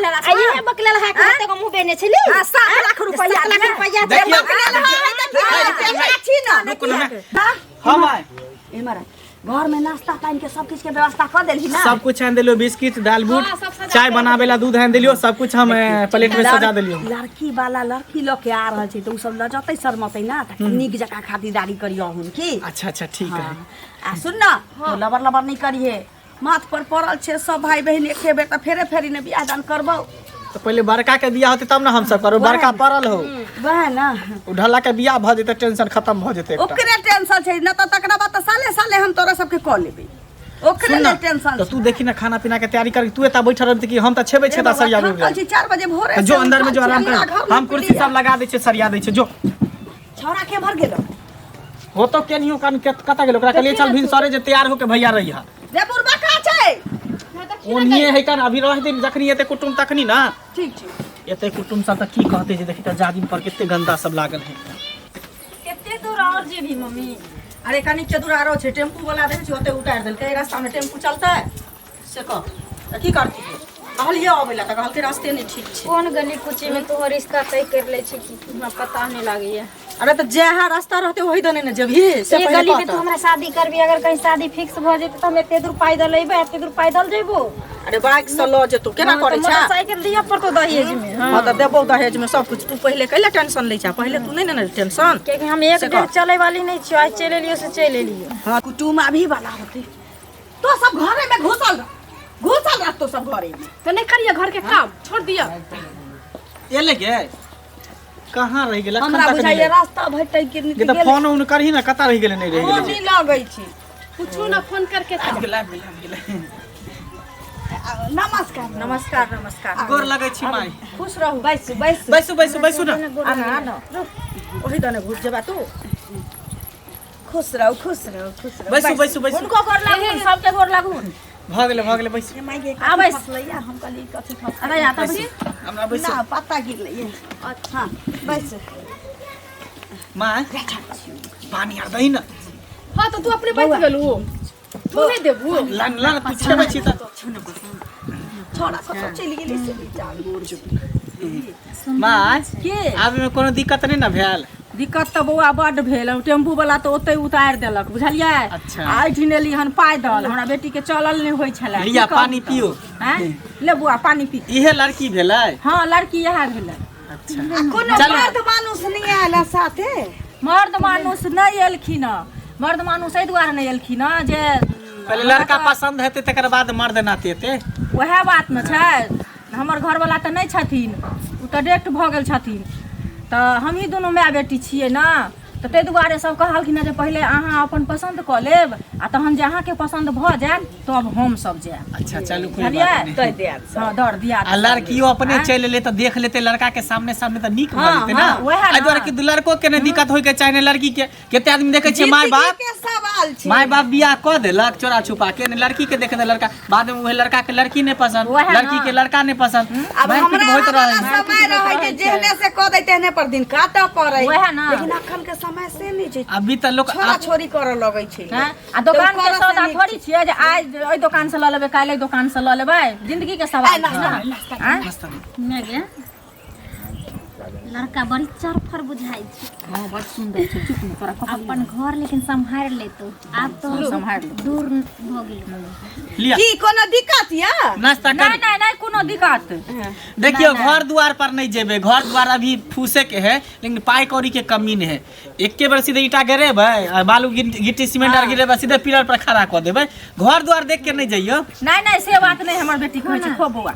लेला आ इहे बकलेल हा के कते को मुंह बेने छली हां 7 लाख रुपया 7 लाख रुपया देखियौ, बकलेल हा है त की छी ना रुक ना हम आए ए मारा घर में नाश्ता पानी के सब किछ के व्यवस्था कर देलही ना सब कुछ आनि देलियो बिस्किट दाल बूट चाय बनावे ला दूध आनि देलियो सब कुछ हम प्लेट में सजा देलियो लड़की वाला लड़की लऽ के आ रहल छै तऽ ओ सब लजतै शरमतै ना तऽ नीक जकाँ खातिरदारी करियौ हुन की अच्छा अच्छा ठीक है आ सुन ना तो लबर लबर नहीं करिहे माथ पर पड़ल छै सब भाई बहिन एके बेर तऽ फेरे फेरी ने बियाह दान करबौ तो पहले बड़का के बियाह होते तब ना हम सब करू बड़का पड़ल हो वएह ना उ ढला के बियाह भऽ जेतै टेंशन खत्म भऽ जेतै एकटा ओकरे टेंशन छै न तऽ तकरा बाद तऽ साले साले हम तोरा सबके कऽ लेबै ओकरे सुन ना लेल टेंशन तो तू देखी ना खाना पीना के तैयारी कर तू एता बैठल रहबी कि हम तऽ छेबै छेता सरिया थकल छी 4 बजे भोरे जो से अंदर में जो उठल आराम छी, कर अंगना घर हम में कुर्सी पीलिया। सब लगा दै छियै सरिया दै छियै जो छौड़ा के भर गेलो हो तो केनियो कान कता गेल ओकरा कहलियै चल भिनसरे जे तैयार होके भैया रही हा रे बुढ़बा कहाँ छै ओनिये है कान अभी रह दिन जखनी एते कुटुम तखनी ना ठीक छै एते कुटुम सब तऽ की कहते जे देखी तऽ जाजिम पर कते गंदा सब लागल है कते दूर और जेबी मम्मी अरे कनिक के दूर आरो छै टेम्पू वाला देखै छी ओते उतारि देलकै रास्ता में टेम्पू चलतै से कह तऽ की करती कहलियै अबै लए तऽ कहलकै रास्ते नहि ठीक छै कोन गली कुची में तोहर रिश्ता तय कर ले छी कि हमरा पता नहीं लागैया अरे तऽ जहाँ रास्ता रहतै ओही दने ने जेबही से एक पहिले गली में कह तू तऽ। हमरा शादी करबी अगर कहीं शादी फिक्स भ जेतै तऽ हम एते दूर पैदल अयबै एते दूर पैदल जेबो अरे बाइक से लऽ जेतौ केना करै छै मोटरसाइकिल दिअ पड़तो दहेज में हाँ हँ तऽ देबौ दहेज में सब कुछ तू पहिले कैला टेंशन लै छै पहिले तू नहि ने ने टेंशन कियाकि हम एक से डेढ़ कह। चले वाली नहीं छियो आइ चलि एलियो से चलि एलियो कुटुम अभी वाला होते तो सब घरे में घुसल रह घुसल रह तो सब घरे में तो नहीं करिए घर के काम छोड़ दिया एले गे कहाँ रहि गेल हमरा अखन तक बुझाइए नहि रास्ता भटक के जे तऽ फोन उन करही ना कता रहि गेलै नहि रहि गेलै नहीं लगै छी पूछू ना फोन करके आबि गेलै आबि गेलै आबि गेलै नमस्कार नमस्कार नमस्कार गोर लगै छी माई खुश रहू बैसू बैसू बैसू बैसू बैसू ना आना आना ओही दने घुस जेबा तू खुश रहू खुश रहू खुश रहू बैसू बैसू बैसू हुनको गोर लागुन सबके गोर लागुन भऽ गेलै भऽ गेलै बैसू माय गे आ बैस। फसलैया हम कहली कथी फसलै अरे आता बैस हमरा बैसू ना पत्ता गिरलै अच्छा बैस माँ पानी आर दही ना हाँ तो तू अपने बैठ गेलू तू नहीं देबू लन लन तू छेबै छी तऽ छोड़ा कतौ चलि गेलै से विचार माँ के आबे में कोनो दिक्कत नहि ने भेल दिक्कत तऽ बौआ बड्ड भेल टेम्पू वाला तऽ ओतहि उतारि देलक बुझलियै अच्छा। आ एहिठिन एली हन पैदल हमरा बेटी के चलल नहि होइ छलै लिया की कहू पानी तऽ? पियो आँय? ले बौआ पानी पी इहे लड़की भेलै हँ लड़की इएह भेलै अच्छा कोनो चलू। मर्द मानुस नहि आयल है साथे मर्द मानुस नहि एलखिन हँ मर्द मानुस एहि दुआरे नहि एलखिन हँ जे पहिले लड़का पसंद हेतै तकर बाद मर्द नाते हेतै उएह बात ने छै हमर घरवला तऽ नहि छथिन ओ तऽ डेथ भऽ गेल छथिन तऽ हमही दुनू माय बेटी छियै ने तऽ ताहि दुआरे सब कहलखिन हँ जे पहिले अहाँ अपन पसन्द कऽ लेब आ तहन जे अहाँके पसन्द भऽ जायत तब हम सब जायब अच्छा चलू कोई बुझलियै बात नहीं दऽ देब हँ दर दिया आ लड़कियो अपने चलि एलै तऽ देख लेतै लड़का के सामने सामने तऽ नीक भऽ हाँ, जेतै ना हाँ, वएह एहि दुआरे ना। कि लड़को के नहि दिक्कत होय के चाही ने लड़की के कते आदमी देखै छियै माय बाप के सवाल छै माय बाप बियाह कऽ देलक चोरा छुपा के ने लड़की के देख दे लड़का बाद में उहे लड़का के लड़की नहीं पसंद वएह ना। लड़की के लड़का नहीं पसंद अब मारि पीट हमरा होइत वाला रहै समय रहै जे जेहने से कऽ दै तेहने पर दिन काटऽ पड़ै वएह ना। लेकिन अखन के समय से नहि छै अभी तऽ लोक छोरा छोरी करऽ लगै छै हैं? आ दोकान तऽ के ओ करऽ से सौदा नीक थोड़ी छियै जे आइ एहि दोकान से लऽ लेबै काल्हि एहि दोकान से लऽ लेबै जिंदगी के सवाल छै ना आँय? नाश्ता दे। मैं गे लड़का बड़ी चरफर बुझाइ छै हँ बड़ सुन्दर छै चुप ने तोरा कहलियौ। अपन घर लेकिन सम्हारि लेतो आब तो सम्हारि लेतो। दूर भऽ गेलो लिअ की कोनो दिक्कत या नाश्ता कर नहि नहि नहि कोनो दिक्कत देखियो घर द्वार पर नहीं जेबे घर द्वार अभी फूसे के है लेकिन पाई कौड़ी के कमी नहीं है एके बेर सीधे ईटा गिरेबै आ बालू गिट्टी सीमेंट आर गिरेबै सीधे पिलर पर खड़ा कऽ देबै घर द्वार देख के नहीं जइयो नहि नहि से बात नहि हमर बेटी कहै छै खो बौआ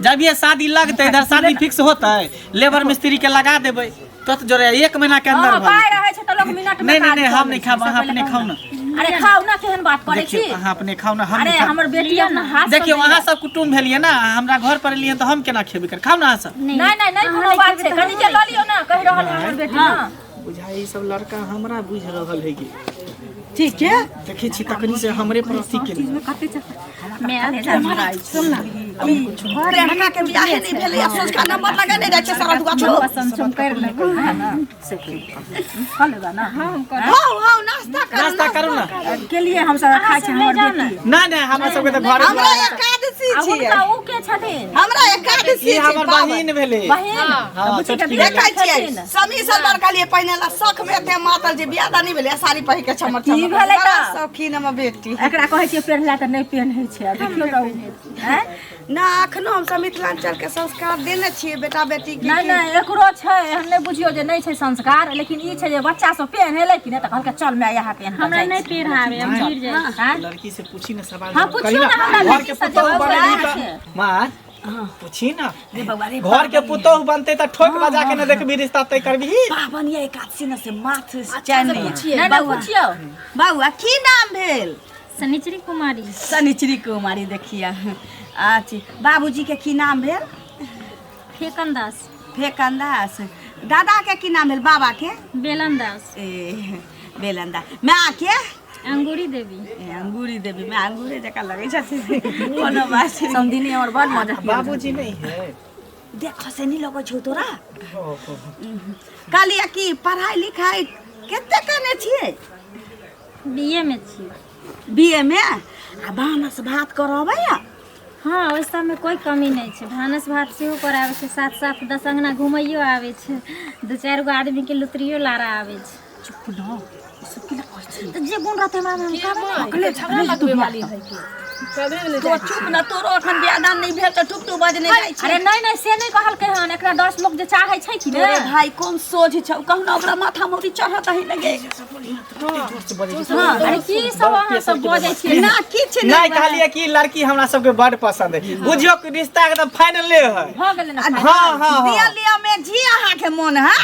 जब ये शादी लगतै इधर शादी फिक्स होतै लेबर मिस्त्री के लगा देबै तुरंत जोड़े एक महीना के अंदर हँ भऽ पाइ जेतै। रहै छै तऽ लोक मिनट में नहीं नहीं काज नहीं कऽ हम लै नहीं छै, खाब से अहाँ पहिले अपने कहू खाउ ना ने। अरे खाउ ना केहन बात करै छी देखियौ अहाँ अपने खाउ ना हम अरे नहीं खाब। हमर बेटी अपना हाथ सँ देखियौ दैया। अहाँ सब कुटुम्ब भेलियै ना हमरा घर पर एलियै तऽ हम केना खेबै कर खाउ ना अहाँ सब नहि नहि नहि कोनो बात छै कनि के लऽ लियौ ना कहि रहल है हमर बेटी ना बुझाइ ई सब लड़का हमरा बुझि रहल है कि ठीक छै देखै छी तखनी से हमरे पर अथी केने लड़का के बियाहे नहि भेलै आ सोझका नंबर लगेने जाइ छै सारा दुआ छो पसंद छौ कर लेबै कऽ लेबै ना हौ हौ नाश्ता करू नाश्ता करू ना के लिए हम सब खाइ छी हमर बेटी ना ना हमरा सबके तऽ घरे हमरा एकादशी आ छियै हुनका उ के छथिन? हमरा एकादशी ई हमर बहिन भेलै। बहिन? हाँ, बुच्ची के छोटकी बियाह देखै छियै छथिन। समी सलवार कहलियै पहिने ला शौक में एते मातल जे बियाह दान नहि भेलै साड़ी पहिर के चमर की चमर भेलै बड़ा तऽ? शौकीन हमर बेटी। एकरा कहै छियै पेन्हला तऽ नहि पेन्है छै, आ देखियौ तऽ आँय? ना अखनो हमसब मिथिलांचल के संस्कार देने छियै बेटा बेटी के। नहि नहि, एकरो छै, एहन नहि बुझियौ जे नहि छै संस्कार, लेकिन ई छै जे बच्चा सब पेन्हेलै कि नहि तऽ कहलकै चल माय यहाँ पेन्ह कऽ हमरा जाइ नहि छी। पेढ़ावे, हम गिर जाइ छी। आँय? लड़की से पूछी ना सवाल। हाँ, जवाब। पूछियो कही ना हमरा घर लड़की के से पुतोहु जवाब बनेबही वएह तऽ छै। माँ पूछी ना, रे बौआ रे, घर के पुतोहु बनते तऽ ठोक बजा के ना देखबी रिश्ता तय करबी। पाबन ये एकादशी न से माथ चैन नहीं। नहि नहि, पूछियौ। बौआ की नाम भेल? शनिचरी कुमारी। शनिचरी कुमारी। देखिए अच्छा, बाबूजी के की नाम भेल? फेकन दास। फेकन दास। दादा के की नाम भेल, बाबा के? बेलन दास। ए बेलन दास। माँ के? अंगूरी देवी। ए अंगूरी देवी। माँ अंगूरे जकाँ लगै छथिन, कोनो बात नहि। समधिनी हमर बड़ मजा। बाबूजी नहीं है? देख से नहीं लगै छौ तोरा। कहलियै कि पढ़ाइ लिखाइ कते केने छियै? बीए में छी। बी ए मे। आ भानस भात करऽ अबैया? हाँ, ओहि सबमे कोई कमी नहि छै। भानस भात सेहो कराबै छै, साथ साथ 10 अंगना घुमैयो आबै छै, दू चारि गो आदमीके लुतरियो लारा आबै छै। चुप न, ई सब की कहै छी? तऽ जे गुण रहतै हमरा मे, हम कहबै ने। झगड़ा लगबे वाली है की कबे नहि तो जाइ। चुप न, तोरो अखन बियाह दान नहि भेल तऽ टुक टुक बजने जाइ छै। अरे नहि नहि, से नहि कहलकै हन, एकरा 10 लोग जे चाहै छै कि तोरे ने। भाई कोन सोझ छौ, कहू ओकरा माथा मोरी चढ़त ही लगे। अरे की सब अहाँ सब बजै छियै? ना किछु नहीं, कहलिए कि लड़की हमरा सबके बड़ पसंद है, बुझियो कि रिश्ता एकदम फाइनल है। भऽ गेलै ने? हाँ हाँ दिया हाँ। लिया में जी अहाँके मोन है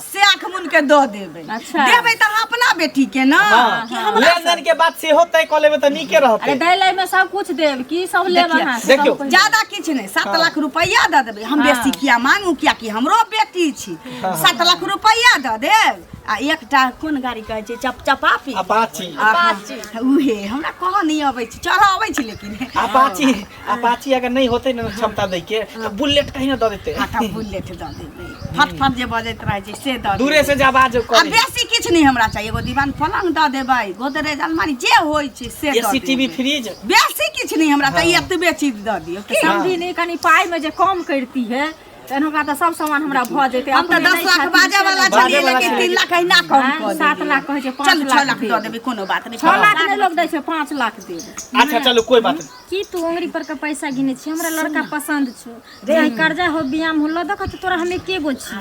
से आँख मुन के दऽ देबै। अच्छा। देबै तऽ अहाँ अपना बेटी के ना कि हमरा? लेन देन के बात सेहो तय कऽ लेबै तऽ नीके अरे रहतै। दै लै मे सब कुछ देब, की सब लेब अहाँ से? देखियौ। सब कुछ। ज्यादा किछु नहि, 7 लाख रुपैआ दऽ देबै। हम बेसी किया मांगू, कियाकि हमरो बेटी छी। 7 लाख रुपैआ दऽ देब आ एकटा कोन गाड़ी कहै छै, चप चपापी? अपाची। अपाची, उहे हमरा कहऽ नहि अबै छै, चढ़ऽ अबै छै लेकिन। अपाची, अपाची अगर नहीं होते ना क्षमता दै के तो बुलेट कहीं ना दऽ देते। आ तऽ बुलेट दऽ देबै, फट फट जे बजैत रहै छै से दऽ दूरे से जे आवाज आ करे। बेसी किछु नहि हमरा चाही, एगो दीवान पलंग दऽ देबै, गोदरेज अलमारी जे होइ छै से दऽ एसी, टीवी, देबै। फ्रिज। बेसी किछु नहि हमरा चाही, एतबे चीज दऽ दियौ की? समधिनी कनि पाइ मे जे कम करती है तहन ओकरा तऽ सब सामान हमरा भऽ जेतै। हम तऽ अपने 10 नहि लाख छथिन बाजऽ से वाला नहि। छलियै, बाजऽ वाला लेकिन छलियै। 3 लाख अहिना कम आँय, कऽ 7 देलियै। लाख कहै छै, 5 चलू, 6 लाख लाख देब। दऽ देबै, कोनो बात नहि। 6 लाख नहि लोग दै छै, 5 लाख देब। अच्छा चलू, कोई बात नहीं। की तू उंगरी पर के पैसा गिने छी? हमरा लड़का पसंद छौ, चाहे कर्जा हो बियाम हो, लऽ दऽ तोरा हम एके गो छी।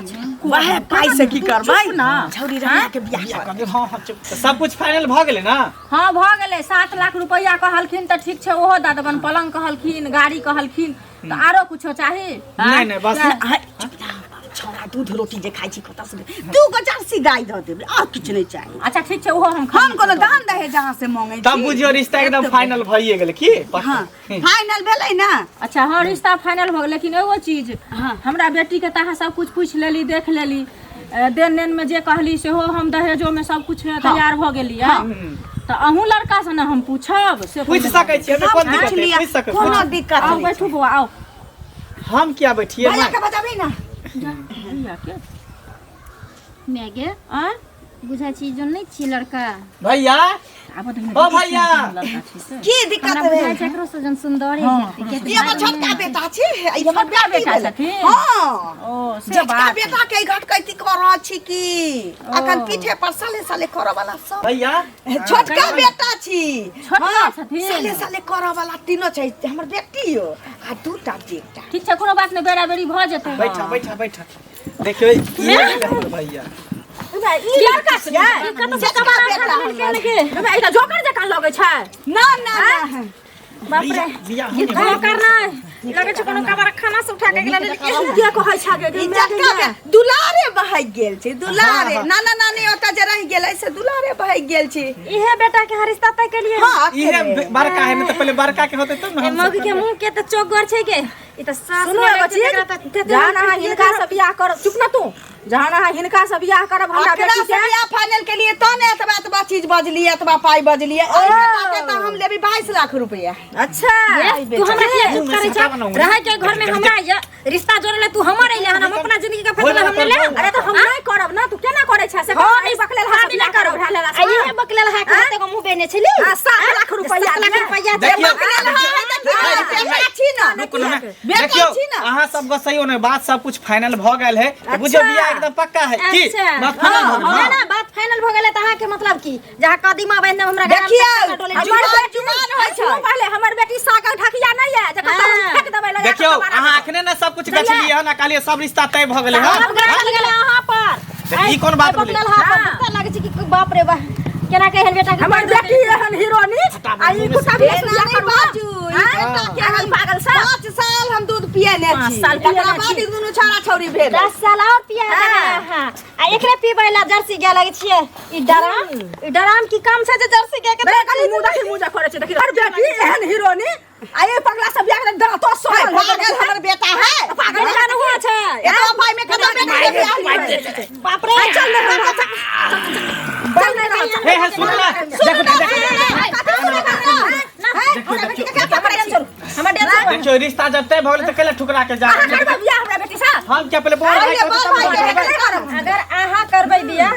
वएह पाइ से की करबै? ना। छौरी रंगा के बियाह कर। हाँ हाँ, चुप। तऽ सब कुछ फाइनल भऽ गेलै ना? हाँ, भऽ गेलै। 7 लाख रुपैआ कहलखिन तऽ ठीक छै, ओहो दऽ देबनि। पलंग कहलखिन, गाड़ी कहलखिन, तऽ आरो कुछो चाही? नहीं नहीं, बस। आँय, चुप ना, छौड़ा दूध रोटी जे खाइ छी कतऽ से? दू गो जर्सी गाय दऽ देबै, आओर किछु नहि चाही। अच्छा ठीक छै, ओहो हम हम कोनो दान दहेज अहाँ से मांगै तब छी? बुझियो रिश्ता एकदम फाइनल भइए गेलै की? हाँ, फाइनल भेलै ना। अच्छा हाँ, रिश्ता फाइनल भऽ गेल, लेकिन एगो चीज। हाँ। हमरा बेटीके तऽ अहाँ सब कुछ पूछि लेली, देख लेली, देन नेन में जे कहली सेहो हम दहेजोमे सब कुछ तैयार भऽ गेली। तऽ अहूँ लड़का से ने हम पूछब से। पूछि सकै छी, एहिमे कोन सब दिक्कत पूछि है? लिअ, पूछि सकै। कोनो दिक्कत आउ नहि। बैठू बौआ, आउ। हम किया बैठिए? भैया के बजाबी ना। भैया के? माय गे। आँय? बुझाइ छी जो नहि छी लड़का। भैया। आब तऽ ओ भैया। लड़का छै से। की दिक्कत हमरा भेल? बुझाइ छै एकरो से जन सुन्दरे हेतै। ई हमर छोटका बेटा छी, ई हमर छोटका बेटी बेटा भेलै। छथिन? हाँ। ओ से छोटका बात। बेटा के घटकैती कऽ रहल छी की? अखन पीठे पर साले साले करऽ वाला सब। भैया। छोटका बेटा छी। छोटका हाँ, छथिन? साले साले करऽ वाला तीनो छै, हमर बेटी हो आ दूटा बेटा। ठीक छै, कोनो बात नहि, बेरा बेरी भऽ जेतै। बैठा बैठा बैठा। देखियौ, ई हमर भैया। ई लड़का छियै? छोटका बेटा हमर। ई तऽ जोकर जकाँ लगै छै। ना ना ना। बाप रे। बियाह होने जोकर नहि लगै छै, कोनो कबार खाना से उठा के गेला। के कहै छै गे? ई छोटका दुलारे बहक गेल छै, दुलारे। नाना नानी ओतऽ जे रहि गेलै से दुलारे बहक गेल छै। इहे बेटा के हर रिश्ता तय केलिए? हाँ। इहे। अकेले। बड़का है ने, तऽ पहिले बड़का के होतै तब ने ए हम मौगी के मुंह के तऽ चौगर छै के, ई तऽ सास सुनू एगो चीज, जहन अहाँ हिनका से बियाह करब, चुप ना तू, जहन अहाँ हिनका से बियाह करब हमरा अकरा बेटी से के बियाह फाइनल के लिए तो ने एतबा एतबा चीज बजलिए, एतबा पाई बजलिए। ओहि बेटा के तऽ हम लेबी 22 लाख रुपया। अच्छा। तू हमरा किया चुप करै छ? रहै के घर में हमरा ये रिश्ता जोड़ले तू हमर अइले हन, हम अपना जिंदगी के फैसला हम ले। अरे तो हम नहीं करब ना, तू केना करै छै से? हाँ, नहीं बकलेल हा शादी ना करब। आ इहे बकलेल हा के एगो मुंह बेने छली। हां, 7 लाख रुपैया, 7 लाख रुपैया देखियौ, बकलेल हा है तऽ की है? बेटा छी ना। रुकू ना। बेटा देखियौ, छी ना। अहाँ सबके सही ने बात सब कुछ फाइनल भ गेल है तऽ बुझियौ बियाह एकदम पक्का है की? अच्छा। बात फाइनल भ गेल। ना ना, बात फाइनल भ गेलै तऽ अहाँके मतलब की जहाँ कदीमा बान्हि देब हमरा गरामे देखियौ, तक डोले हमर जुमान। जुमान होइ छै। सुनू पहिले, हमर बेटी सागल ढकिया नहीं है जकर हम हाँ। फेंक देबै लगा के देखियौ, दोबारा। अहाँ अखने ने सब कुछ गछलियै हन आ कहलियै सब रिश्ता तय भ गेलै हन। सब गड़ल गेलै अहाँ पर। तऽ ई कोन बात भेलै? बकलेल हा पर गुस्सा लागै छै कि बाप रे बा, केना के एहन बेटा के हमर बेटी एहन हीरोनी आ ई कुत्ता भी एना नहि बाजू, ई बेटा के हम पागल सा। 5 साल हम दूध पियने पाँच छी, साल तकरा पियने बाद छी। ई दुनू छौड़ा छौड़ी भेल। 10 साल और पिया हां, आ एकरे पीबै ला जर्सी गाय लागै छियै। ई डराम, ई डराम की काम छै जे जर्सी गाय के? देख, कनी मुँह देखी, मुँह जे करै छै देखी। हमर बेटी एहन हीरोनी आ ई पगला सब बियाह के दाँतो है, सोहल पागल हमर बेटा है। पागल बेटा नहि हुआ छै। एतबा पाइ में कतऽ बेटा के बियाह लियै? बाप रे, चल ने, चल ने। हे हे, सुन ना, देखो देखो। हमर डेढ़ देखियौ, रिश्ता जब तय भ गेलै तऽ कैला ठुकरा के जा अहाँ करबै बियाह हमरा बेटी सँ? हम क्या पहिले बोल भाई अरे कहतै बाल तब भाई ने के करबै। करब। अगर अहाँ करबै बियाह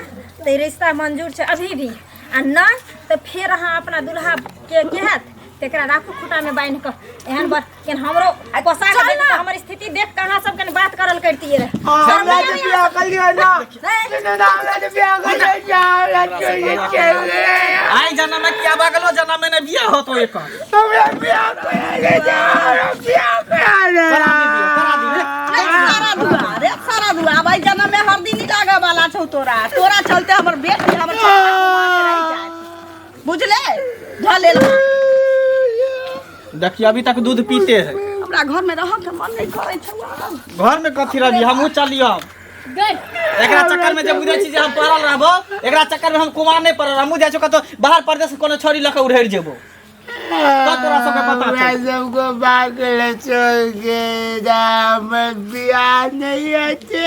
तऽ ई रिश्ता मंजूर छै अभी भी, आ नहि तऽ फेर अहाँ अपना दुल्हा के के हैत तेकरा राखू खूटा में बान्हि कऽ। एहन बर केन हमरो कोसा के देख कऽ, हमर स्थिति देख कऽ अहाँ सब कनि बात करल करतियै रहे। हमरा के बियाह कर लियो ना, सुनो ना, हमरा के बियाह कर लियो, हमरा के आइ जनम में किया बगलो जनम में ने बियाह होतो एकर। हमरा बियाह कर ले, हमरा बियाह कर ले। करा दी बियाह, करा दी रे। रे सारा दुआ, रे सारा दुआ, आब एहि जनम में हरदी नहीं लागे वाला छौ तोरा। तोरा चलते हमर बेटी हमर छोटा कुमार रहि जायत, बुझले? धऽ लेल। देखियो, अभी तक दूध पीते है। हमरा घर में रहऽ के मन नहीं करै छौ आब। घर में कथी रहबी? हमहूँ चलियो। गई। एकरा चक्कर में जब बुझै छी जे हम पड़ल रहबो, एकरा चक्कर में हम कुमार नहीं पड़ल, हमहूँ जाइ छियौ कतौ बाहर परदेश, कोनो छोरी लऽ कऽ उड़ैर जेबो, तब तोरा सबके पता हमरा चलतौ। सबको पागल छोड़ के हमर बियाह नहीं होते।